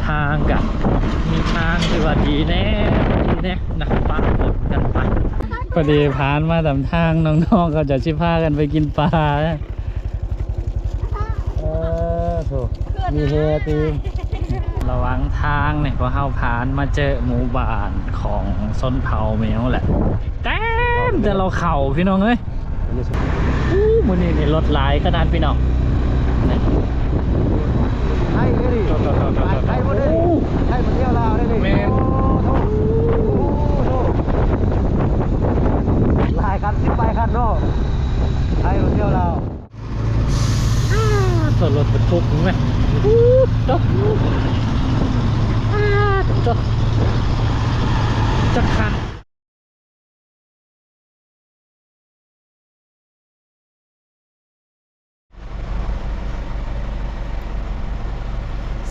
ທາງກະມີທາງທີ່ວ່າດີແດ່ແດ່ນະ ປະປົນກັນໄປ. ພໍດີຜ່ານມາຕາມທາງ ນ້ອງໆເຂົາເຈົ້າຊິພາກັນໄປກິນປາ. ເອີ ໂທ້ ມີແຮຕື່ມ. ລະຫວ່າງທາງນີ້ ພວກເຮົາຜ່ານມາເຈີໝູ່ບ້ານຂອງຊົນເຜົ່າແມວແຫຼະ ເຕັມແຕ່ລາວເຂົ້າ ພີ່ນ້ອງເອີຍ. ອູ້ ມື້ນີ້ນີ້ລົດຫຼາຍຂະໜາດ ພີ່ນ້ອງ. ໄທເດ້ນີ້ ໄທ ໄທມາທ່ຽວລາວເດ້ນີ້. ແມ່ນ ໂອ້ໂຫ ຫຼາຍຄັນ ສິບປາຍຄັນເນາະ ໄທມາທ່ຽວລາວ. ໂຕ ລົດບັນທຸກເຫັນໄໝ? ອູ້ ໂຕ ອາ ໂຕ ຈັກຄັນ.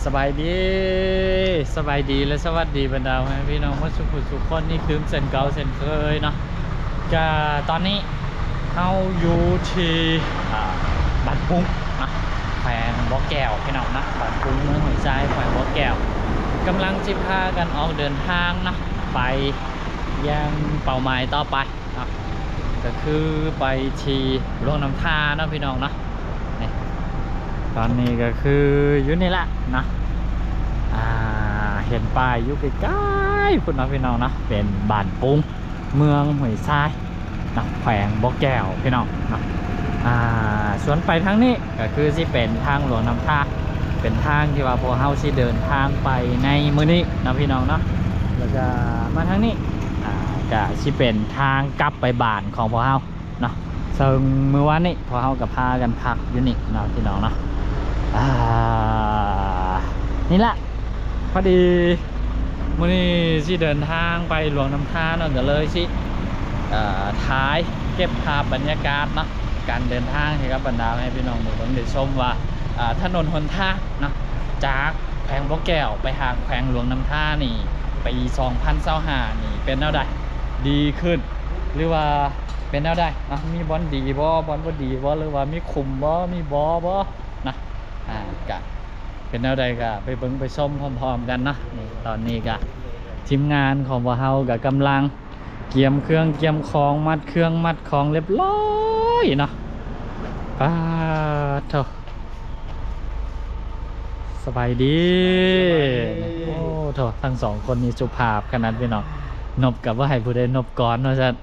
ສະບາຍດີ ສະບາຍດີ ແລະ ສະຫວັດດີບັນດາພໍ່ແມ່ພີ່ນ້ອງໝົດສູ່ຜູ້ສູ່ຄົນ ອີກຄືນເຊັ່ນເກົ່າເຊັ່ນເຄີຍເນາະ. ກະຕອນນີ້ເຮົາຢູ່ທີ່ ອ່າ ບ້ານປຸງເນາະ ແຂວງບໍ່ແກ້ວ ພີ່ນ້ອງເນາະ. ບ້ານປຸງ ເມືອງຫ້ວຍຊາຍ ແຂວງບໍ່ແກ້ວ ກຳລັງຊິພາກັນອອກເດີນທາງເນາະ ໄປ ຢ່າງເປົ້າໝາຍຕໍ່ໄປເນາະ ກໍຄືໄປທີ່ຫຼວງນ້ຳທາເນາະ ພີ່ນ້ອງເນາະ. ນີ້ ຕອນນີ້ກໍຄືຢູ່ນີ້ລະເນາະ ອ່າ ເຫັນປ້າຍຢູ່ໄກໆພຸ້ນເນາະ ພີ່ນ້ອງເນາະ ເປັນບ້ານປຸງ ເມືອງຫ້ວຍຊາຍເນາະ ແຂວງບໍ່ແກ້ວ ພີ່ນ້ອງເນາະ. ອ່າ ສ່ວນໄປທາງນີ້ ກໍຄືຊິເປັນທາງຫຼວງນ້ຳທາ ເປັນທາງທີ່ວ່າພວກເຮົາຊິເດີນທາງໄປໃນມື້ນີ້ເນາະ ພີ່ນ້ອງເນາະ. ແລ້ວກໍມາທາງນີ້ ອ່າ ກໍຊິເປັນທາງກັບໄປບ້ານຂອງພວກເຮົາເນາະ ເຊິ່ງມື້ວານນີ້ພວກເຮົາກໍພາກັນພັກຢູ່ນີ້ເນາະ ພີ່ນ້ອງເນາະ. ອ່າ ນີ້ລະ ພໍດີ ມື້ນີ້ຊິເດີນທາງໄປຫຼວງນ້ຳທາເນາະ ກໍເລີຍຊິ ເອີ ຖ່າຍເກັບພາບບັນຍາກາດເນາະ ການເດີນທາງໃຫ້ກັບບັນດາແມ່ພີ່ນ້ອງໄດ້ເບິ່ງໄດ້ຊົມວ່າ ອ່າ ຖະໜົນຫົນທາງເນາະ ຈາກແຂວງບໍ່ແກ້ວໄປຫາແຂວງຫຼວງນ້ຳທານີ້ ປີສອງພັນຊາວຫ້ານີ້ເປັນແນວໃດ ດີຂຶ້ນ ຫຼືວ່າເປັນແນວໃດເນາະ ມີບ່ອນດີບໍ່ ບ່ອນບໍ່ດີບໍ່ ຫຼືວ່າມີຂຸມບໍ່ ມີບໍ່ບໍ່ເນາະ. ອ່າ ກະ ເປັນແນວໃດກໍໄປເບິ່ງໄປຊົມພ້ອມໆກັນເນາະ. ນີ້ ຕອນນີ້ກໍທີມງານຂອງພວກເຮົາກໍກຳລັງກຽມເຄື່ອງກຽມຂອງ ມັດເຄື່ອງມັດຂອງຮຽບຮ້ອຍເນາະ. ປາດໂທ້ ສະບາຍດີ ສະບາຍດີ. ໂອ້ ໂທ້ ທັງສອງຄົນນີ້ສຸພາບຂະໜາດ ພີ່ນ້ອງ. ນົບກໍບໍ່ໃຫ້ຜູ້ໃດນົບກ່ອນວ່າຊັ້ນ.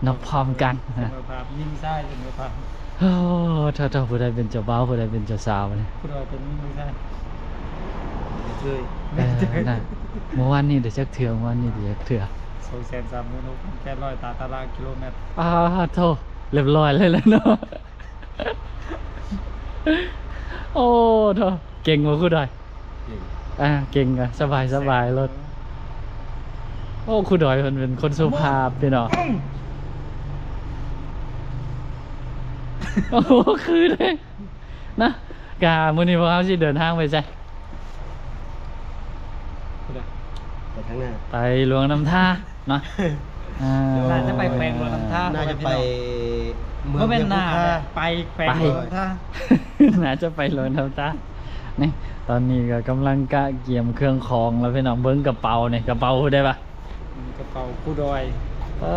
ນັບພ້ອມກັນ ສະເໝີພາບ ຍິງຊາຍສະເໝີພາບ. ໂອ້ ເຈົ້າ ເຈົ້າ ຜູ້ໃດເປັນເຈົ້າບ່າວ ຜູ້ໃດເປັນເຈົ້າສາວນີ້? ຜູ້ໃດເປັນຍິງຊາຍ? ເຄີຍ ເອີ ນະ ເມື່ອວານນີ້ໄດ້ຈັກເທື່ອ? ເມື່ອວານນີ້ໄດ້ຈັກເທື່ອ? ສອງແສນສາມໝື່ນຫົກພັນແປດຮ້ອຍຕາຕະລາງກິໂລແມັດ. ອ້າໂທ້ ຮຽບຮ້ອຍເລີຍແຫຼະເນາະ. ໂອ້ ໂທ້ ເກັ່ງບໍ່ຄູດອຍ? ເກັ່ງ ອ່າ ເກັ່ງກໍສະບາຍ ສະບາຍໂລດ. ໂອ້ ຄູດອຍເພິ່ນເປັນຄົນສຸພາບພີ່ນ້ອງ. ໂອ້ ຄືເດ້ນະ. ກະມື້ນີ້ພວກເຮົາຊິເດີນທາງໄປໃສ? ໄປທາງໜ້າ ໄປຫຼວງນ້ຳທາ. ເນາະ ອ່າ ໜ້າຈະໄປແຂວງຫຼວງນ້ຳທາ ໜ້າຈະໄປເມືອງ ບໍ່ແມ່ນ ເມືອງ ໜ້າ ໄປແຂວງຫຼວງນ້ຳທາ ໜ້າຈະໄປຫຼວງນ້ຳທາ. ນີ້ ຕອນນີ້ກໍກຳລັງກະກຽມເຄື່ອງຂອງແລ້ວພີ່ນ້ອງ. ເບິ່ງກະເປົານີ້ ກະເປົາຜູ້ໃດວະ? ອືມ ກະເປົາຄູດອຍ. ເປີ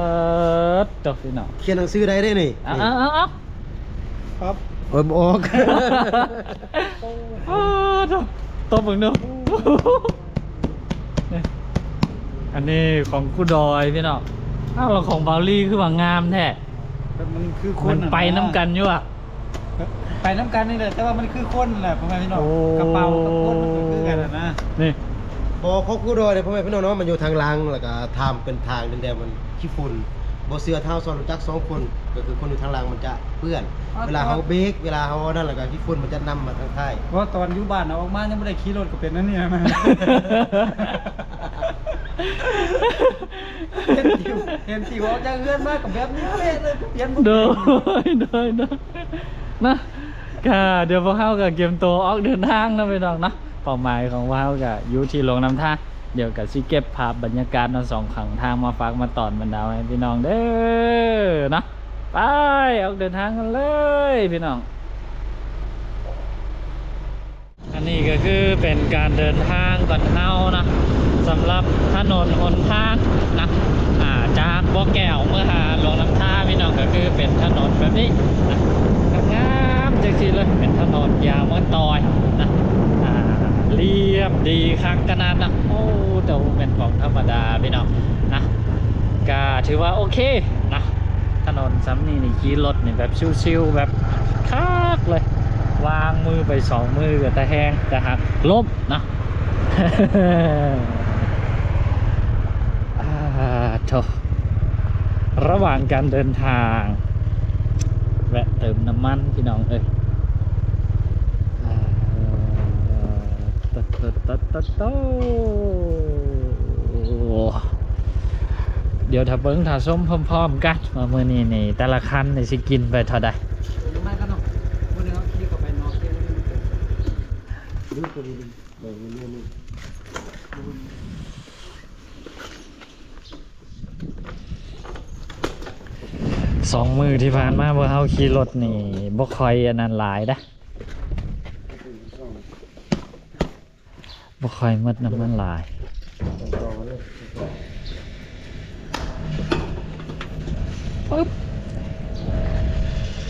ດໂຕ ພີ່ນ້ອງ ຂຽນໜັງສືໄດ້ເດ້ນີ້. ເອົາ ເອົາ ເອົາ ປັບ ໂອ້ຍ ບໍ່ອອກ. ອ້າໂທ້ ຕົບເບິ່ງດູ. ອັນນີ້ຂອງຄູດອຍພີ່ນ້ອງ. ອ້າວ ແລ້ວຂອງເບົາລີຄືວ່າງາມແທ້? ມັນຄືຄົນ ມັນໄປນຳກັນຢູ່ອະ. ໄປນຳກັນນີ້ແຫຼະ ແຕ່ວ່າມັນຄືຄົນແຫຼະ ພໍ່ແມ່ພີ່ນ້ອງ. ໂອ້ ກະເປົາກັບຄົນມັນກໍຄືກັນນະ. ນີ້ ບໍ່ ຂອງຄູດອຍເດ້ ພໍ່ແມ່ພີ່ນ້ອງເນາະ ມັນຢູ່ທາງຫຼັງ ແລ້ວກໍທາງເປັນທາງແດງໆ ມັນ ຂີ້ຝຸ່ນ. ບໍ່ເຊື່ອ ຖ້າເຮົາຊ້ອນລົດຈັກສອງຄົນ ກໍຄືຄົນຢູ່ທາງຫຼັງມັນຈະເປື້ອນ. ເວລາເຮົາເບຣກ ເວລາເຮົານັ້ນ ແລ້ວກໍຂີ້ຝຸ່ນມັນຈະນຳມາທາງທ້າຍ. ເພາະຕອນຢູ່ບ້ານອອກມາຍັງບໍ່ໄດ້ຂີ່ລົດກໍເປັນອັນນີ້ນະ. ເຫັນທີ່ ເຫັນທີ່ອອກຈາກເຮືອນມາກໍແບບນີ້ເປະເລີຍ ປ່ຽນບໍ່ເປັນ. ໂດຍ ໂດຍ ໂດຍ ນະ ກະດຽວພວກເຮົາກໍກຽມໂຕອອກເດີນທາງເນາະ ພີ່ນ້ອງເນາະ. ເປົ້າໝາຍຂອງພວກເຮົາກໍຢູ່ທີ່ຫຼວງນ້ຳທາ. ດຽວກໍຊິເກັບພາບບັນຍາກາດເນາະ ສອງຂ້າງທາງມາຝາກມາຕ້ອນບັນດາແມ່ພີ່ນ້ອງເດີເນາະ. ໄປ ອອກເດີນທາງກັນເລີຍພີ່ນ້ອງ. ອັນນີ້ກໍຄືເປັນການເດີນທາງຂອງເຮົານະ ສຳລັບຖະໜົນຫົນທາງນະ ອ່າ ຈາກບໍ່ແກ້ວເມືອຫາຫຼວງນ້ຳທາ ພີ່ນ້ອງ ກໍຄືເປັນຖະໜົນແບບນີ້ນະ ງາມໆ ຈັ່ງຊີ້ເລີຍ ເປັນຖະໜົນຢາງມາຕ່ອຍນະ ອ່າ ລຽບດີຄັກຂະໜາດນະ. ໂອ້ ແຕ່ບໍ່ແມ່ນຂອງທຳມະດາ ພີ່ນ້ອງນະ ກໍຖືວ່າໂອເຄນະ. ຖະໜົນສ່ຳນີ້ນີ້ ຂີ່ລົດນີ້ແບບຊິວໆ ແບບຄັກເລີຍ ວາງມືໄປສອງມືກໍຕາແຮງ ແຕ່ຫາກລົ້ມນະ. ອ່າ ໂທ້ ລະຫວ່າງການເດີນທາງ ແວະເຕີມນ້ຳມັນ ພີ່ນ້ອງເອີຍ. ອ່າ ໂຕ ໂຕ ໂຕ ໂຕ ໂຕ ດຽວຖ້າເບິ່ງຖ້າຊົມພ້ອມໆກັນວ່າມື້ນີ້ນີ້ແຕ່ລະຄັນນີ້ຊິກິນໄປເທົ່າໃດ. ສອງມື້ທີ່ຜ່ານມາ ພວກເຮົາຂີ່ລົດນີ້ບໍ່ຄ່ອຍອັນນັ້ນຫຼາຍເດ້. ບໍ່ຄ່ອຍໝົດນ້ຳມັນຫຼາຍ. ປຶບ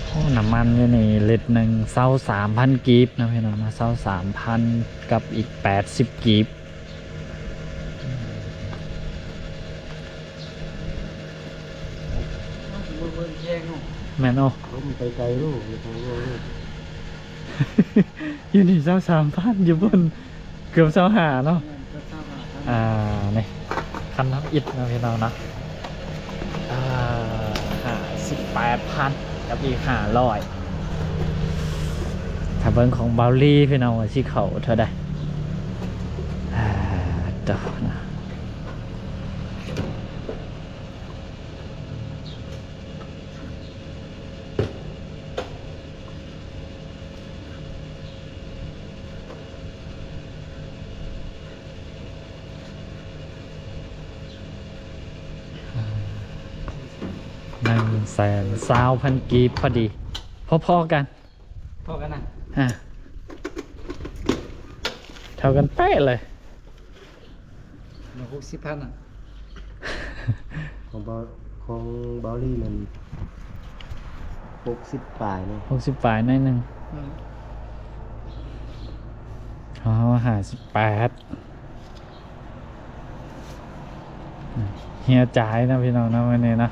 ໂອ້ ນ້ຳມັນຢູ່ນີ້ລິດໜຶ່ງ ຊາວສາມພັນກີບເນາະ ພີ່ນ້ອງເນາະ ຊາວສາມພັນກັບອີກແປດສິບກີບ. ແມ່ນເນາະ ລົມໄປໄກໂລດ ໄປໄກໂລດ. ຢູ່ນີ້ຊາວສາມພັນ ຢູ່ພຸ້ນເກືອບຊາວຫ້າເນາະ. ແມ່ນ ເກືອບຊາວຫ້າພັນ. ອ່າ ນີ້ຄັນທຳອິດເນາະ ພີ່ນ້ອງເນາະ. ອ່າ ຫ້າສິບແປດພັນກັບອີກຫ້າຮ້ອຍ. ຖ້າເບິ່ງຂອງເບົາລີ ພີ່ນ້ອງ ວ່າຊິເຂົ້າເທົ່າໃດ. ອ່າ ໂຕ ນະ. ໜຶ່ງແສນຊາວພັນກີບພໍດີ ພໍໆກັນ. ພໍກັນນະ ອ່າ ເທົ່າກັນເປະເລີຍ. ຫົກສິບພັນນະ ຂອງເບົາ ຂອງເບົາລີນັ້ນຫົກສິບປາຍເນາະ ຫົກສິບປາຍໜ້ອຍໜຶ່ງ. ເອີ ເຮົາຫ້າສິບແປດ. ເຮຍຈ່າຍນະ ພີ່ນ້ອງເນາະ ມື້ນີ້ເນາະ.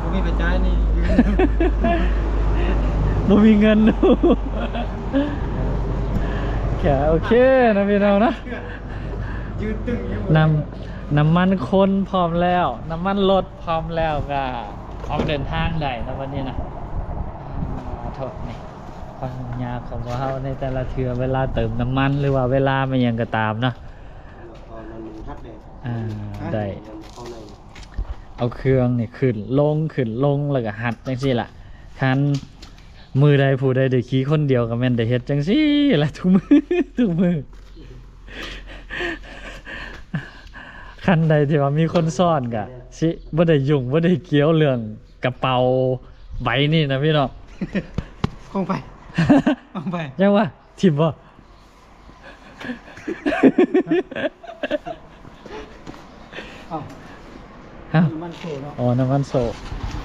ບໍ່ມີໃຜຈ່າຍນີ້ ບໍ່ມີເງິນ. ແຄ່ໂອເຄນະ ພີ່ນ້ອງເນາະ. ຢືນຕຶງຢູ່ ນ້ຳ ນ້ຳມັນຄົນພ້ອມແລ້ວ ນ້ຳມັນລົດພ້ອມແລ້ວ ກໍອອກເດີນທາງໄດ້ເນາະ ບັດນີ້ນະ. ອາ ໂທດ ນີ້ຄວາມຫຍຸ້ງຍາກຂອງພວກເຮົາໃນແຕ່ລະເທື່ອ ເວລາເຕີມນ້ຳມັນ ຫຼືວ່າເວລາແມ່ນຫຍັງກໍຕາມເນາະ. ເອົານັ້ນຮັດແດ່ ອ່າ ໄດ້ ເອົາເຄື່ອງນີ້ຂຶ້ນລົງ ຂຶ້ນລົງ ແລ້ວກໍຮັດຈັ່ງຊີ້ລະ. ຄັນມື້ໃດຜູ້ໃດໄດ້ຂີ່ຄົນດຽວ ກໍແມ່ນໄດ້ເຮັດຈັ່ງຊີ້ລະ ທຸກມື້ ທຸກມື້. ຄັນໃດທີ່ວ່າມີຄົນຊ້ອນ ກໍຊິບໍ່ໄດ້ຫຍຸ້ງ ບໍ່ໄດ້ກ່ຽວເລື່ອງກະເປົາໃບນີ້ນະ ພີ່ນ້ອງ. ຂອງໃຜ? ຂອງໃຜ? ຍັງວ່າ ຖິ້ມບໍ່? ເອົ້າ ເອົ້າ ນ້ຳມັນໂຊເນາະ. ອໍ ນ້ຳມັນໂຊ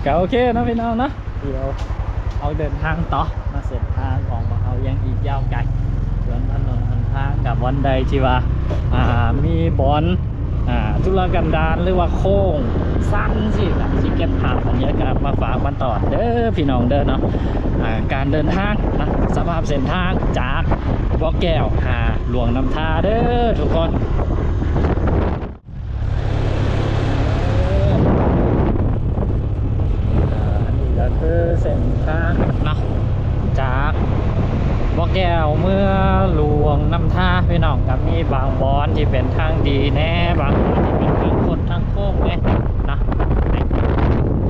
ກະໂອເຄເນາະ ພີ່ນ້ອງເນາະ. ດຽວເຮົາເດີນທາງຕໍ່ເນາະ ເສັ້ນທາງຂອງພວກເຮົາຍັງອີກຍາວໄກ. ສ່ວນຖະໜົນຫົນທາງກັບບ່ອນໃດທີ່ວ່າ ອ່າ ມີບ່ອນ ອ່າ ທຸລະກັນດານ ຫຼືວ່າໂຄ້ງຊັນຊີ້ນະ ຊິເກັບພາບບັນຍາກາດມາຝາກມາຕ້ອນເດີ ພີ່ນ້ອງເດີເນາະ. ອ່າ ການເດີນທາງນະ ສະພາບເສັ້ນທາງຈາກບໍ່ແກ້ວຫາຫຼວງນ້ຳທາເດີທຸກຄົນ. ອ່າ ອັນນີ້ກໍຄືເສັ້ນທາງເນາະ ຈາກບໍ່ແກ້ວເມືອຫຼວງນ້ຳທາ ພີ່ນ້ອງ. ກໍມີບາງບ່ອນທີ່ເປັນທາງດີແດ່ ບາງບ່ອນທີ່ເປັນທາງຄົດທາງໂຄ້ງແດ່ເນາະ.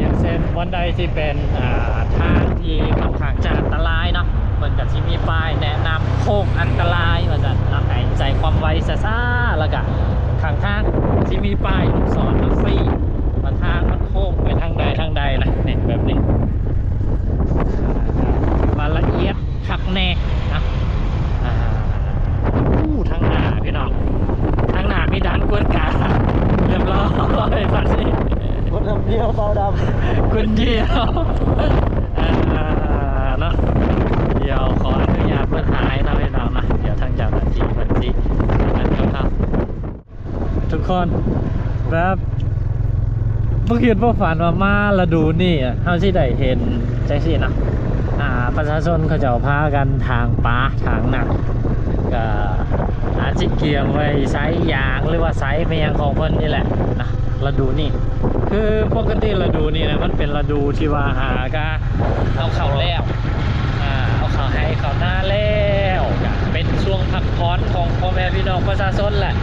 ຢ່າງເຊັ່ນບ່ອນໃດທີ່ເປັນ ອ່າ ທາງທີ່ຂ້ອນຂ້າງຈະອັນຕະລາຍເນາະ ເພິ່ນກໍຊິມີປ້າຍແນະນຳໂຄ້ງອັນຕະລາຍວ່າຊັ້ນເນາະ ໃຫ້ໃສ່ຄວາມໄວຊ້າໆ. ແລ້ວກໍຂ້າງທາງຊິມີປ້າຍລູກສອນມາຊີ້ວ່າທາງມັນໂຄ້ງໄປທາງໃດທາງໃດນະ. ນີ້ ແບບນີ້ ວ່າລະອຽດຄັກແນ່ນະ. ອ່າ ດຽວ ເອີ ເນາະ ດຽວຂໍອະນຸຍາດເພິ່ນຫາຍເນາະ ພີ່ນ້ອງເນາະ ດຽວທາງເຈົ້າໜ້າທີ່ເພິ່ນຊິນັ້ນກັບເຮົາ. ທຸກຄົນ ແບບບໍ່ຄິດບໍ່ຝັນວ່າມາລະດູນີ້ ເຮົາຊິໄດ້ເຫັນຈັ່ງຊີ້ນະ ອ່າ ປະຊາຊົນເຂົາເຈົ້າພາກັນຖາງປ່າ ຖາງນາ ກະອາດຊິກຽມໄວ້ໃສ່ຢາງ ຫຼືວ່າໃສ່ແມ່ນຫຍັງຂອງເພິ່ນນີ້ແຫຼະນະ ລະດູນີ້. ຄືປົກກະຕິລະດູນີ້ນະ ມັນເປັນລະດູທີ່ວ່າຫາກະເອົາເຂົ້າແລ້ວ ອ່າ ເອົາເຂົ້າໄຮ່ເຂົ້ານາແລ້ວ ກະເປັນຊ່ວງພັກຜ່ອນຂອງພໍ່ແມ່ພີ່ນ້ອງປະຊາຊົນແຫຼະ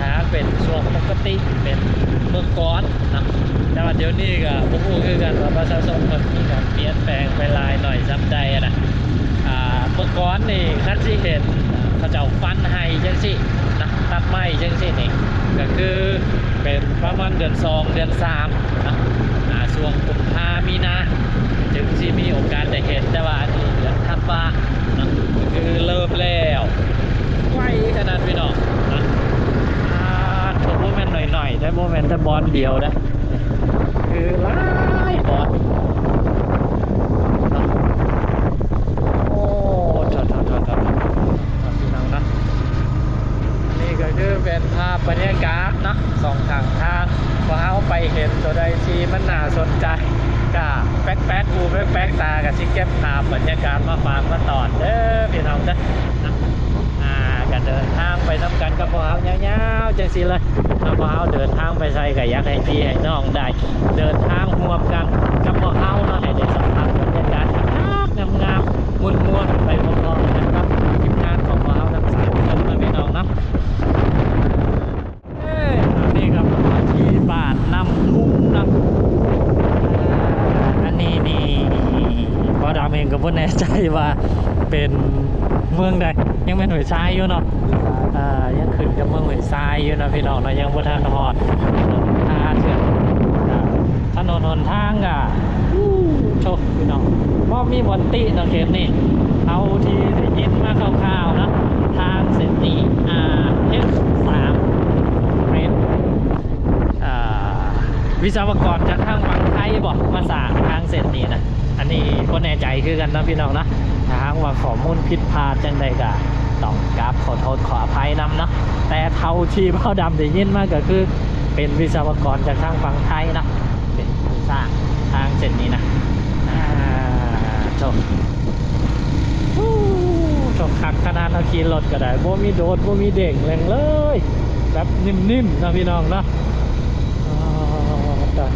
ນະ ເປັນຊ່ວງປົກກະຕິ ເປັນເມື່ອກ່ອນນະ. ແຕ່ວ່າດຽວນີ້ກະບໍ່ຮູ້ຄືກັນວ່າປະຊາຊົນເພິ່ນມີການປ່ຽນແປງໄປຫຼາຍໜ້ອຍສ່ຳໃດນະ. ອ່າ ເມື່ອກ່ອນນີ້ຄັນຊິເຫັນເຂົາເຈົ້າຟັນໄຮ່ຈັ່ງຊີ້ນະ ຕັດໄມ້ຈັ່ງຊີ້ນີ້ ກະຄືເປັນປະມານເດືອນສອງ ເດືອນສາມ ເນາະ ອ່າ ຊ່ວງກຸມພາ ມີນາ ຈຶ່ງຊິມີໂອກາດໄດ້ເຫັນ ແຕ່ວ່າອັນນີ້ເດືອນທັນວາເນາະ ກະຄືເລີ່ມແລ້ວ ໄວຂະໜາດພີ່ນ້ອງເນາະ. ອ່າ ໂທ້ ບໍ່ແມ່ນໜ້ອຍໆເດ້ ບໍ່ແມ່ນແຕ່ບ່ອນດຽວເດ້ ຄືຫຼາຍບ່ອນເນາະ. ໂອ້ ໂທ້ໆໆໆ ພີ່ນ້ອງເນາະ ນີ້ກະຄືເປັນພາບບັນຍາກາດເນາະ ສອງຂ້າງທາງ ພວກເຮົາໄປເຫັນໂຕໃດທີ່ມັນໜ້າສົນໃຈ ກະແປກໆຫູແປກໆຕາ ກະຊິເກັບພາບບັນຍາກາດມາຝາກມາຕ້ອນເດີ ພີ່ນ້ອງເດີ. ອ່າ ກະເດີນທາງໄປນຳກັນກັບພວກເຮົາຍາວໆຈັ່ງຊີ້ເລີຍ. ຖ້າພວກເຮົາເດີນທາງໄປໃສ ກະຢາກໃຫ້ພີ່ໃຫ້ນ້ອງໄດ້ເດີນທາງຮ່ວມກັນກັບພວກເຮົາເນາະ ໃຫ້ໄດ້ສຳຜັດບັນຍາກາດງາມໆ ມ່ວນໆ ໄປພ້ອມໆກັນກັບທີມງານຂອງພວກເຮົາທັງສາມຄົນເນາະ ພີ່ນ້ອງເນາະ. ເອີ ຕອນນີ້ກະມາທີ່ບ້ານນ້ຳທຸງເນາະ ອັນນີ້ນີ້ ບ່າວດຳເອງກະບໍ່ແນ່ໃຈວ່າເປັນເມືອງໃດ ຍັງແມ່ນຫ້ວຍຊາຍຢູ່ເນາະ ອ່າ ຍັງຂຶ້ນກັບເມືອງຫ້ວຍຊາຍຢູ່ເນາະ ພີ່ນ້ອງເນາະ ຍັງບໍ່ທັນຮອດ ອ່າ ເທື່ອ ອ່າ ຖະໜົນຫົນທາງກະ ໂທ້ ພີ່ນ້ອງ ບໍ່ມີບ່ອນຕິເນາະເຂດນີ້. ເທົ່າທີ່ໄດ້ຍິນມາຄ່າວໆເນາະ ທາງເສັ້ນນີ້ ອ່າ ເອັສສາມ ເປັນ ອ່າ ວິສະວະກອນຈາກທາງຝັ່ງໄທບໍ ມາສ້າງທາງເສັ້ນນີ້ນະ. ອັນນີ້ບໍ່ແນ່ໃຈຄືກັນເນາະ ພີ່ນ້ອງເນາະ ຖ້າຫາກວ່າຂໍ້ມູນຜິດພາດຈັ່ງໃດກະຕ້ອງກາບຂໍໂທດຂໍອະໄພນຳເນາະ. ແຕ່ເທົ່າທີ່ບ່າວດຳໄດ້ຍິນມາກະຄື ເປັນວິສະວະກອນຈາກທາງຝັ່ງໄທເນາະ ເປັນຜູ້ສ້າງທາງເສັ້ນນີ້ນະ. ອ່າ ໂທ້ ໂອ້ ໂທ້ ຄັກຂະໜາດເນາະ ຂີ່ລົດກະໄດ້ ບໍ່ມີໂດດ ບໍ່ມີເດ້ງແຫຼງເລີຍ ແບບນິ້ມໆເນາະ ພີ່ນ້ອງເນາະ. ອໍ ຕາຍ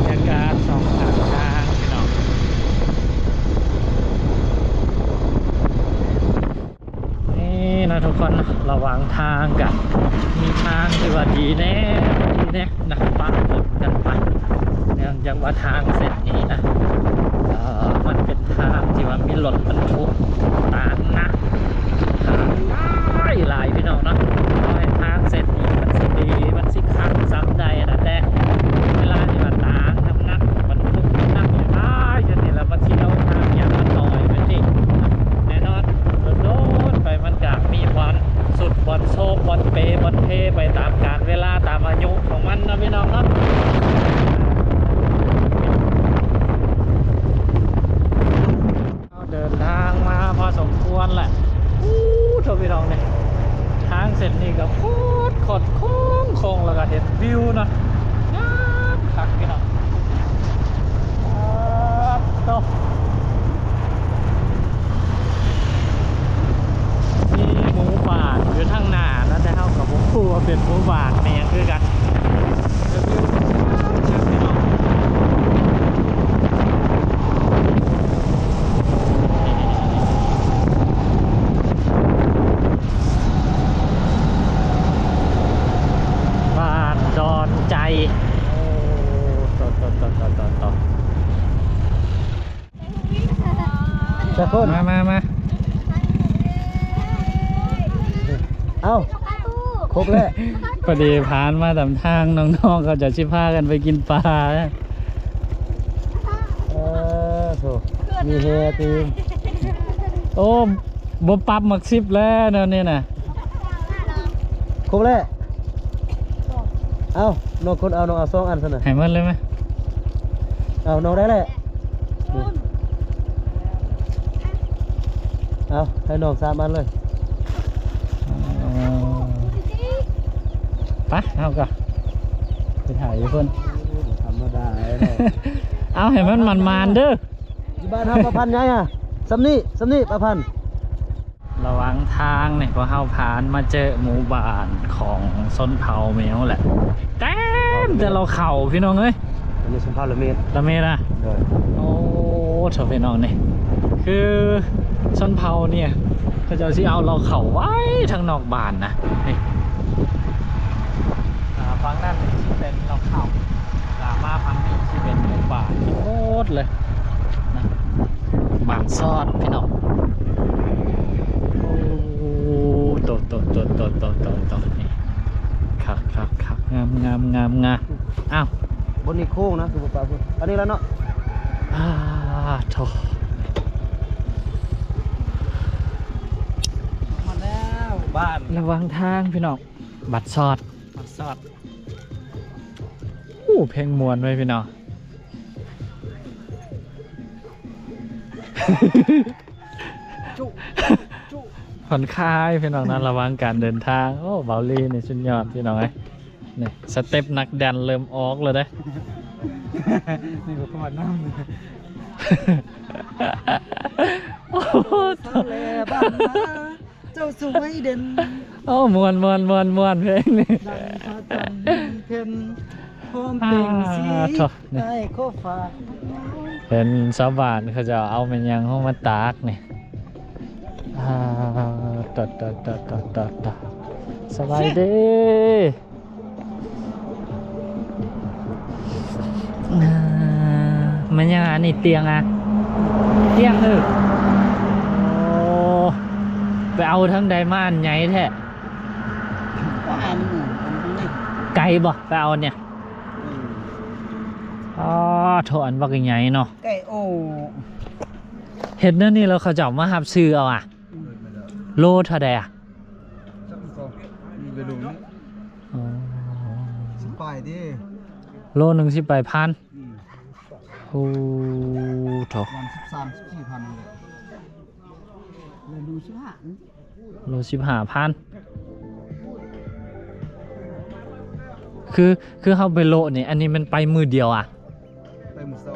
ໆ ບັນຍາກາດສອງຂ້າງທາງ ພີ່ນ້ອງ. ນີ້ນະທຸກຄົນ ລະຫວ່າງທາງກະມີທາງທີ່ວ່າດີແດ່ ດີແດ່ນະ ປະປົນກັນໄປ. ເນື່ອງຈາກວ່າທາງເສັ້ນນີ້ນະ ເອີ ມັນເປັນທາງທີ່ວ່າມີລົດບັນທຸກຕາງໜັກຫຼາຍໆ ພີ່ນ້ອງເນາະ. ເຮົາເຫັນທາງເສັ້ນນີ້ມັນຊິດີ ມັນຊິຄັກສ່ຳໃດນະ ແຕ່ເວລາທີ່ວ່າຕາງໜັກໆ ບັນທຸກໜັກຫຼາຍຢູ່ນີ້ລະ ມັນຊິເອົາທາງຫຍັງມາຕໍ່ໄປນີ້ ແນ່ນອນ ໂດນໆໄປມັນກະມີບ່ອນຊຸດ ບ່ອນໂຊບ ບ່ອນເປ ບ່ອນເພ ໄປຕາມການເວລາ ຕາມອາຍຸຂອງມັນເນາະ ພີ່ນ້ອງເນາະ. ເຮົາເດີນທາງມາພໍສົມຄວນແຫຼະ. ໂອ້ ໂທ້ ພີ່ນ້ອງເອີຍ ທາງເສັ້ນນີ້ກະໂຄດຄົດໂຄ້ງໆ ລະກະເຫັນວິວເນາະ ງາມຄັກ ພີ່ນ້ອງ. ປາດໂທ້ ມີໝູ່ບ້ານຢູ່ທາງໜ້ານະ ແຕ່ເຮົາກະບໍ່ຮູ້ວ່າເປັນໝູ່ບ້ານແມ່ນຫຍັງຄືກັນ. ບ້ານດອນໃຈ. ໂອ້ ໂຕໆໆໆໆ ຈັກຄົນ? ມາ ມາ ມາ. ເອົ້າ ຄົບແລ້ວ. ພໍດີຜ່ານມາຕາມທາງ ນ້ອງໆເຂົາເຈົ້າຊິພາກັນໄປກິນປາ. ເອີ ໂທ້ ມີແຮ່ຕື່ມ. ໂອ້ ບໍ່ປັບໝາກສິບແລ້ວແນວນີ້ນະ. ຄົບແລ້ວ. ເອົ້າ ນ້ອງຄົນເອົາ ນ້ອງເອົາສອງອັນຊັ້ນນະ. ໃຫ້ໝົດເລີຍໄໝ? ເອົານ້ອງໄດ້ແຫຼະ ເອົາໃຫ້ນ້ອງສາມອັນເລີຍ. ໄປ ເຮົາກໍໄປຖ່າຍຢູ່ເພິ່ນ ບໍ່ທຳມະດາເນາະ. ເອົາໃຫ້ມັນໝານໆເດີ ຢູ່ບ້ານເຮົາປາພັນໃຫຍ່ຫະ ສ່ຳນີ້ ສ່ຳນີ້ປາພັນ. ລະຫວ່າງທາງນີ້ ພວກເຮົາຜ່ານມາເຈີໝູ່ບ້ານຂອງຊົນເຜົ່າແມວແຫຼະ ເຕັມແຕ່ລາວເຂົ້າ ພີ່ນ້ອງເອີຍ. ອັນນີ້ຊົນເຜົ່າລະເມດ ລະເມດນະ. ໂອ້ ໂທ້ ພີ່ນ້ອງ ນີ້ຄືຊົນເຜົ່ານີ້ ເຂົາເຈົ້າຊິເອົາລາວເຂົ້າໄວ້ທາງນອກບ້ານນະ. ນີ້ ອ່າ ຝັ່ງນັ້ນນີ້ຊິເປັນລາວເຂົ້າ ລະມາຝັ່ງນີ້ຊິເປັນໝູ່ບ້ານທັງໝົດເລີຍນະ ບ້ານຊອດ ພີ່ນ້ອງ. ໂອ້ ໂຕໆໆໆໆໆ ນີ້ ຄັກໆໆ ງາມໆໆໆ. ອ້າວ ບ່ອນນີ້ໂຄ້ງນະ ຄືບໍ່ປະພຸ້ນ ອັນນີ້ລະເນາະ. ອ່າ ໂທ້ ຮອດແລ້ວ ບ້ານ ລະຫວ່າງທາງ ພີ່ນ້ອງ ບັດຊອດ ບັດຊອດ. ໂອ້ ເພງມ່ວນເວີຍ ພີ່ນ້ອງ. ຜ່ອນຄາຍ ພີ່ນ້ອງນະ ລະຫວ່າງການເດີນທາງ. ໂອ້ ເບົາລີນີ້ສຸດຍອດ ພີ່ນ້ອງເອີຍ. ນີ້ສະເຕັບນັກແດນເລີ່ມອອກແລ້ວເດ້. ນີ້ກໍກ່ອນນຳ ໂອ້ໂຫ ເຈົ້າສວຍເດັ່ນ. ໂອ້ ມ່ວນໆໆໆ ເພງນີ້ ດັງພະຈັນເພັນ ພ້ອມເປັ່ງສີ ອ່າ ໂທ້ ນີ້ ໃຕ້ຂອບຟ້າ. ເຫັນຊາວບ້ານເຂົາເຈົ້າເອົາແມ່ນຫຍັງເຮົາມາຕາກນີ້. ອ່າ ຕະ ຕະ ຕະ ສະບາຍດີ. ອ່າ ແມ່ນຫຍັງອັນນີ້ ຕຽງອະ ຕຽງ. ເອີ ໂອ້ ໄປເອົາທາງໃດມາອັນໃຫຍ່ແທ້? ໄກບໍ່ໄປເອົານີ້? ອໍ ໂທ ອັນບັກໃຫຍ່ເນາະ ໄກໂອ. ເຮັດແນວນີ້ແລ້ວເຂົາເຈົ້າມາຮັບຊື້ເອົາອະ? ໂລເທົ່າໃດອະ? ຈັກກໍມີໄປລົງນີ້ ອໍ ສິບປາຍຕິ ໂລໜຶ່ງສິບປາຍພັນ. ອືມ ໂອ້ ໂທ້ ປະມານສິບສາມ ສິບສີ່ພັນນີ້ແຫຼະ ໂລສິບຫ້າ ໂລສິບຫ້າພັນ. ຄື ຄືເຮົາໄປໂລະນີ້ ອັນນີ້ແມ່ນໄປມື້ດຽວອະ? ໄປມື້ເຊົ້າ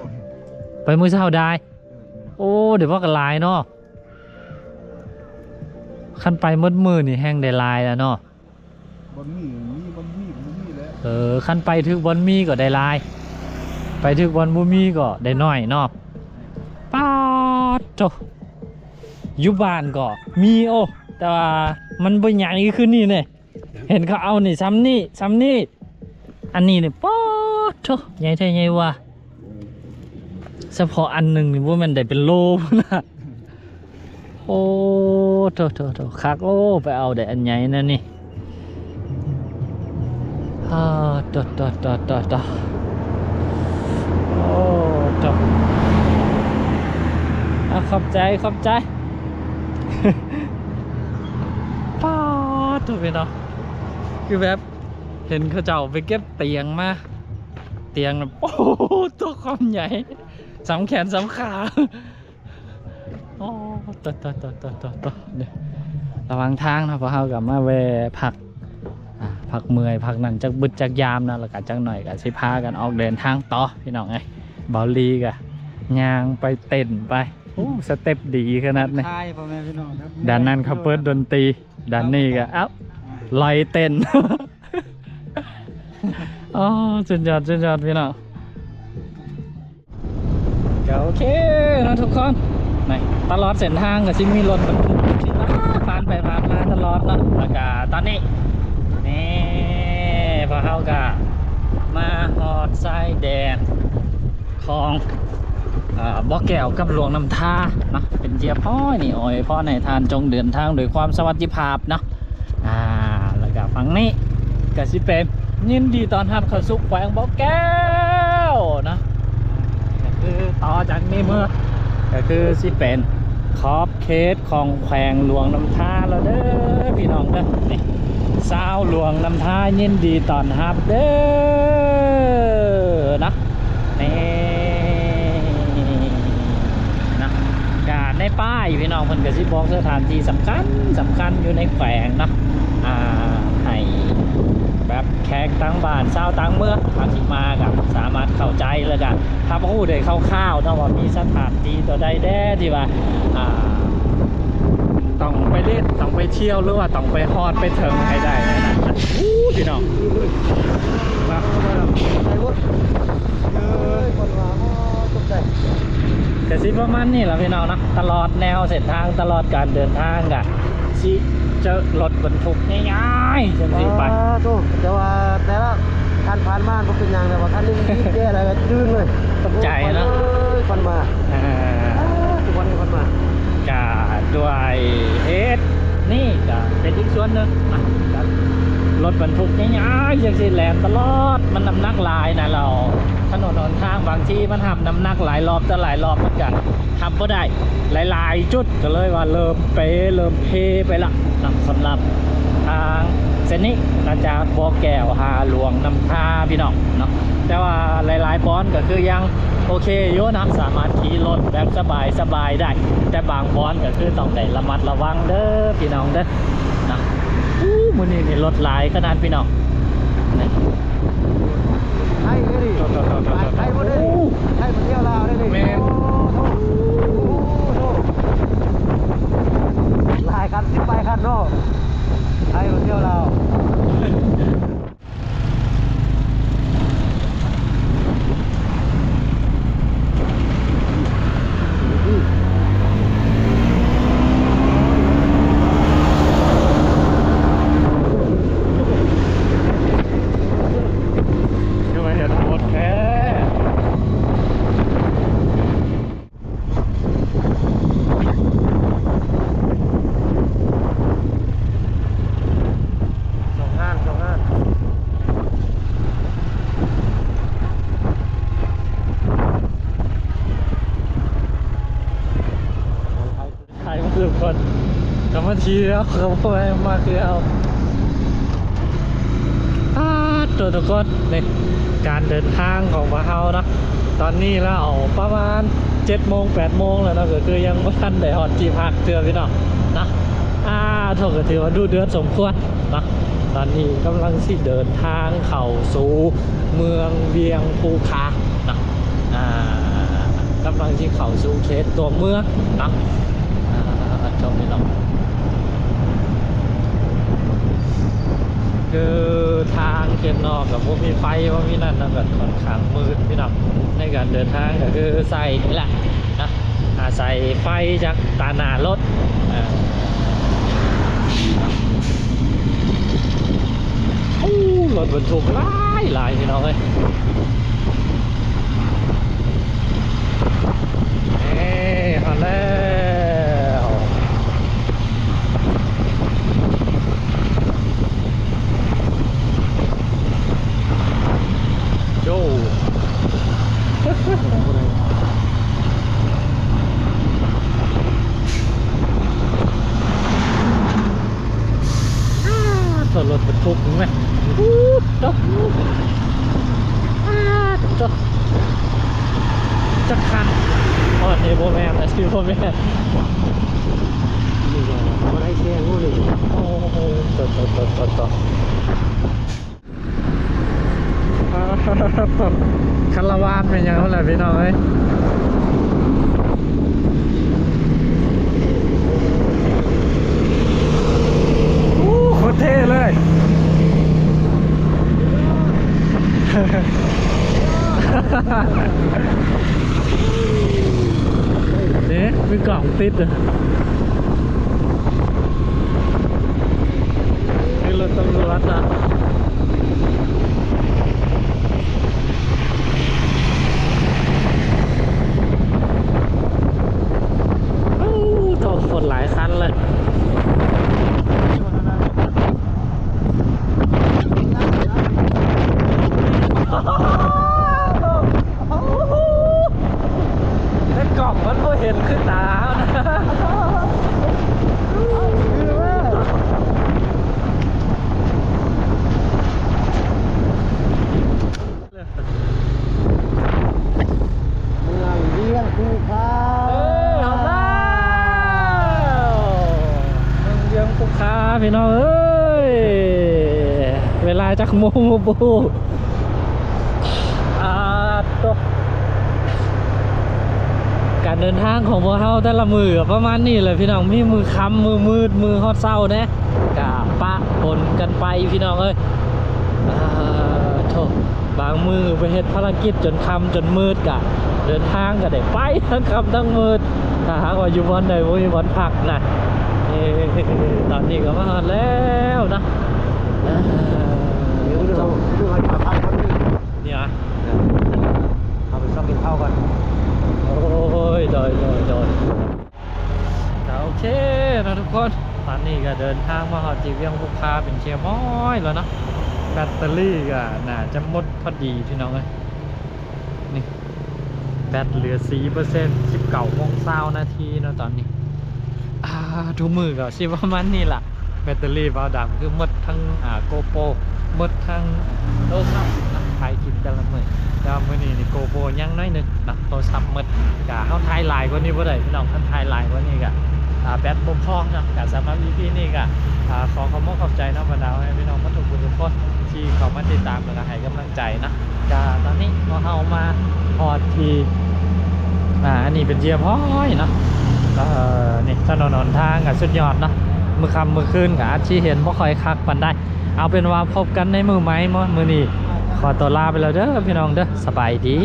ໄປມື້ເຊົ້າໄດ້. ເອີ ໂອ້ ໄດ້ວ່າກໍຫຼາຍເນາະ. ຄັນໄປໝົດມື້ນີ້ແຮ່ງໄດ້ຫຼາຍແລ້ວເນາະ. ບ່ອນມີມີ ບ່ອນມີບໍ່ມີແຫຼະ. ເອີ ຄັນໄປຖືກບ່ອນມີກໍໄດ້ຫຼາຍ ໄປຖືກບ່ອນບໍ່ມີກໍໄດ້ໜ້ອຍເນາະ. ປາດໂທ້ ຢູ່ບ້ານກໍມີ ໂອ້ ແຕ່ວ່າມັນບໍ່ໃຫຍ່ຄືນີ້ເດ້. ເຫັນເຂົາເອົານີ້ຊ່ຳນີ້ ຊ່ຳນີ້ ອັນນີ້ນີ້ ປາດໂທ້ ໃຫຍ່ແທ້ໃຫຍ່ວ່າ. ສະເພາະອັນໜຶ່ງນີ້ບໍ່ແມ່ນໄດ້ເປັນໂລພຸ້ນນະ. ໂອ້ ໂທ້ໆໆ ຄັກ. ໂອ້ ໄປເອົາໄດ້ອັນໃຫຍ່ແນວນີ້. ອາ ໂຕໆໆໆ ໂອ້ ໂຕ ອາ ຂອບໃຈ ຂອບໃຈ. ປາດໂທ້ ພີ່ນ້ອງ ຄືແບບ ເຫັນເຂົາເຈົ້າໄປເກັບຕຽງມາ ຕຽງແບບ ໂອ້ໂຫ ຕົວຄວາມໃຫຍ່ ສ່ຳແຂນສ່ຳຂາ. ໂອ້ ຕະ ຕະ ຕະ ເດີ ລະຫວ່າງທາງເນາະ ພວກເຮົາກໍມາແວ່ພັກ ອາ ພັກເມື່ອຍ ພັກນັ້ນ ຈັກບຶດຈັກຍາມເນາະ ແລ້ວກໍຈັກໜ້ອຍກໍຊິພາກັນອອກເດີນທາງຕໍ່ ພີ່ນ້ອງເອີຍ. ເບົາລີກໍຍ່າງໄປເຕັ້ນໄປ ໂອ້ ສະເຕັບດີຂະໜາດນີ້ ຖ່າຍພໍ່ແມ່ພີ່ນ້ອງ ດ້ານນັ້ນເຂົາເປີດດົນຕີ ດ້ານນີ້ກໍ ເອົ້າ ໄລ່ເຕັ້ນ. ອໍ ສຸດຍອດ ສຸດຍອດ ພີ່ນ້ອງ. ກໍໂອເຄເນາະທຸກຄົນ ນີ້ຕະຫຼອດເສັ້ນທາງກໍຊິມີລົດບັນທຸກທີ່ຜ່ານໄປຜ່ານມາຕະຫຼອດເນາະ. ແລ້ວກໍຕອນນີ້ ນີ້ ພວກເຮົາກໍມາຮອດຊາຍແດນ ຂອງ ເອີ ບໍ່ແກ້ວກັບຫຼວງນ້ຳທາເນາະ ເປັນທີ່ຮຽບຮ້ອຍນີ້ ອວຍພອນໃຫ້ທ່ານຈົ່ງເດີນທາງໂດຍຄວາມສະຫວັດດີພາບເນາະ. ອາ ແລ້ວກະຝັ່ງນີ້ກະຊິເປັນຍິນດີຕ້ອນຮັບເຂົ້າສູ່ແຂວງບໍ່ແກ້ວເນາະ ກະຄືຕໍ່ຈາກນີ້ເມືອ ກະຄືຊິເປັນຂອບ ເຂດຂອງແຂວງຫຼວງນ້ຳທາແລ້ວເດີພີ່ນ້ອງເດີ. ນີ້ ຊາວຫຼວງນ້ຳທາຍິນດີຕ້ອນຮັບເດີເນາະ. ນີ້ ປ້າຍພີ່ນ້ອງ ເພິ່ນກໍຊິບອກສະຖານທີ່ສຳຄັນ ສຳຄັນຢູ່ໃນແຂວງເນາະ ອ່າ ໃຫ້ແບບແຂກຕ່າງບ້ານຊາວຕ່າງເມືອງ ເຮົາຊິມາກໍສາມາດເຂົ້າໃຈ ແລ້ວກໍຮັບຮູ້ໄດ້ຄ່າວໆເນາະ ວ່າມີສະຖານທີ່ຕົວໃດແດ່ທີ່ວ່າ ອ່າ ຕ້ອງໄປຫຼິ້ນ ຕ້ອງໄປທ່ຽວ ຫຼືວ່າຕ້ອງໄປຮອດໄປເຖິງໃຫ້ໄດ້ນັ້ນນະ. ໂອ້ ພີ່ນ້ອງ ເອີຍ ຄົນວ່າ ໂອ້ ຕົກໃຈ. ກະຊິປະມານນີ້ລະພີ່ນ້ອງເນາະ ຕະຫຼອດແນວເສັ້ນທາງ ຕະຫຼອດການເດີນທາງກະຊິເຈີລົດບັນທຸກໃຫຍ່ໆ ຈັ່ງຊີ້ໄປ. ໂອ້ໂຫ ແຕ່ວ່າແຕ່ລະຄັນຜ່ານມາບໍ່ເປັນຫຍັງ ແຕ່ວ່າຄັນໜຶ່ງບີບແກະແລ້ວກະຕື່ນເລີຍ ຕົກໃຈເນາະ ເອີຍ ຄວັນມາ ອ່າ ທຸກວັນນີ້ຄວັນມາ. ກະດ້ວຍເຫດນີ້ກະເປັນອີກສ່ວນໜຶ່ງນະ ລົດບັນທຸກໃຫຍ່ໆ ຈັ່ງຊີ້ແລ່ນຕະຫຼອດ ມັນນ້ຳໜັກຫຼາຍນະ ແລ້ວຖະໜົນຫົນທາງບາງທີມັນຮັບນ້ຳໜັກຫຼາຍລອບຕໍ່ຫຼາຍລອບ ມັນກະ ຮັບບໍ່ໄດ້ ຫຼາຍໆຈຸດກໍເລີຍວ່າເລີ່ມເປ ເລີ່ມເພໄປລະເນາະ. ສຳລັບທາງເສັ້ນນີ້ ຈາກບໍ່ແກ້ວຫາຫຼວງນ້ຳທາພີ່ນ້ອງເນາະ ແຕ່ວ່າຫຼາຍໆບ່ອນກໍຄືຍັງໂອເຄຢູ່ເນາະ ສາມາດຂີ່ລົດແບບສະບາຍໆໄດ້ ແຕ່ບາງບ່ອນກໍຄືຕ້ອງໄດ້ລະມັດລະວັງເດີພີ່ນ້ອງເດີ. ນະ ໂອ້ ມື້ນີ້ນີ້ລົດຫຼາຍຂະໜາດພີ່ນ້ອງ ໄທເດ້ນີ້ ໂຕໆໆໆໆ ໄທ ໄທບໍ່ໄດ້ ໂອ້ ໄທມາທ່ຽວລາວໄດ້ນີ້ ແມ່ນ ໂອ້ໂຫ ໂອ້ໂຫ ຫຼາຍຄັນ ສິບປາຍຄັນເນາະ ໄທມາທ່ຽວລາວ. ຄືວ່າເຮັດໂຫດແທ້. ສອງຮ້ານ ສອງຮ້ານ ຂາຍໝົດທຸກຄົນ ກໍມາທີ່ແລ້ວ ກໍບໍ່ໄດ້ມາຄືເຮົາ. ອາ ໂຕ ທຸກຄົນ ນີ້ ການເດີນທາງຂອງພວກເຮົາເນາະ ຕອນນີ້ແລ້ວປະມານເຈັດໂມງ ແປດໂມງແລ້ວເນາະ ກໍຄືຍັງບໍ່ທັນໄດ້ຮອດທີ່ພັກເທື່ອພີ່ນ້ອງເນາະ. ອາ ໂທ ກໍຖືວ່າດຸເດືອດສົມຄວນເນາະ ຕອນນີ້ກຳລັງຊິເດີນທາງເຂົ້າສູ່ເມືອງວຽງພູຄາເນາະ ອາ ກຳລັງຊິເຂົ້າສູ່ເຂດຕົວເມືອງເນາະ. ອາ ໂທ ພີ່ນ້ອງ ຄືທາງເຂດນອກກໍບໍ່ມີໄຟ ບໍ່ມີນັ້ນເນາະ ກໍຂ້ອນຂ້າງມືດພີ່ນ້ອງ ໃນການເດີນທາງກໍຄືໃຊ້ນີ້ແຫຼະນະ ອາໄສໄຟຈາກຕາໜ້າລົດ. ອາ ໂອ້ ລົດບັນທຸກຫຼາຍໆ ພີ່ນ້ອງເອີຍ. ເອີ ຮອດແລ້ວ ໂຈ ອາ ໂທ ລົດບັນທຸກເຫັນໄໝ ໂອ້ໂຕ ອາໂຕ ຈັກຄັນ ອັນນີ້ບໍ່ແມ່ນ ອັນນີ້ບໍ່ແມ່ນ ນີ້ກໍບໍ່ໄດ້ແຊງເລີຍ ໂອ້ໂຫ ໂຕ ໂຕ ໂຕ ໂຕ ໂຕ. ຄາລາວານແມ່ນຫຍັງຫັ້ນແຫຼະພີ່ນ້ອງເອີຍ ໂອ້ ໂຄດເທ່ເລີຍ ເດ້ ມີກ້ອງຕິດ ຄືລົດຕຳຫຼວດນະ ໂອ້ ໂຕ ຄົນຫຼາຍຄັນເລີຍ ໃນກ້ອງມັນບໍ່ເຫັນຄືຕາເຮົານະ. ພີ່ນ້ອງເອີຍ ເວລາຈັກໂມງບໍ່ຮູ້. ອາໂຕ ການເດີນທາງຂອງພວກເຮົາແຕ່ລະມື້ກໍປະມານນີ້ແຫຼະພີ່ນ້ອງ, ມີມື້ຄ່ຳ ມື້ມືດ ມື້ຮອດເຊົ້າແດ່ ກະປະປົນກັນໄປພີ່ນ້ອງເອີຍ. ອາໂຕ ບາງມື້ໄປເຮັດພາລະກິດຈົນຄ່ຳຈົນມືດ ກະເດີນທາງກໍໄດ້ໄປທັງຄ່ຳທັງມືດ ຖ້າຫາກວ່າຢູ່ບ່ອນໃດບໍ່ມີບ່ອນພັກນະ. ເອີ ຕອນນີ້ກໍມາຮອດແລ້ວເນາະ. ເອີ ເຮົາຈະ ເຮົາຈະໄປພັກກ່ອນ ນີ້ຫວາ? ເອີ ເຮົາໄປຊອກກິນເຂົ້າກ່ອນ. ໂອ້ຍ ໂດຍ ໂດຍ ໂດຍ. ກໍໂອເຄເນາະທຸກຄົນ, ຕອນນີ້ກໍເດີນທາງມາຮອດທີ່ວຽງພູຄາເປັນທີ່ຮຽບຮ້ອຍແລ້ວເນາະ. ແບັດເຕີຣີກໍໜ້າຈະໝົດພໍດີພີ່ນ້ອງເອີຍ. ນີ້ ແບັດເຫຼືອສີ່ເປີເຊັນ ສິບເກົ້າໂມງຊາວນາທີເນາະຕອນນີ້. ອາ ທຸກມື້ກໍຊິປະມານນີ້ລະ, ແບັດເຕີຣີບ່າວດຳຄືໝົດທັງ ອາ ໂກໂປ ໝົດທັງໂທລະສັບນະ ຖ່າຍຄລິບແຕ່ລະມື້. ແຕ່ວ່າມື້ນີ້ນີ້ໂກໂປຍັງໜ້ອຍໜຶ່ງເນາະ ໂທລະສັບໝົດ. ກະເຮົາຖ່າຍຫຼາຍກວ່ານີ້ບໍ່ໄດ້ພີ່ນ້ອງ, ຄັນຖ່າຍຫຼາຍກວ່ານີ້ກະ ອາ ແບັດບໍ່ພໍເນາະ. ກະສຳລັບອີພີນີ້ກະ ອາ ຂໍຂອບມຸກຂອບໃຈເນາະ ບັນດາພໍ່ແມ່ພີ່ນ້ອງໝົດທຸກຜູ້ທຸກຄົນທີ່ເຂົ້າມາຕິດຕາມ ແລ້ວກະໃຫ້ກຳລັງໃຈເນາະ. ກະຕອນນີ້ພວກເຮົາມາຮອດທີ່ ອາ ອັນນີ້ເປັນທີ່ຮຽບຮ້ອຍເນາະ. ເອີ ນີ້ຖະໜົນຫົນທາງກະສຸດຍອດເນາະ, ມື້ຄ່ຳມື້ຄືນກະອາດຊິເຫັນບໍ່ຄ່ອຍຄັກປານໃດ. ເອົາເປັນວ່າພົບກັນໃນມື້ໃໝ່ເນາະ, ມື້ນີ້ຂໍຕົວລາໄປແລ້ວເດີພີ່ນ້ອງເດີ, ສະບາຍດີ.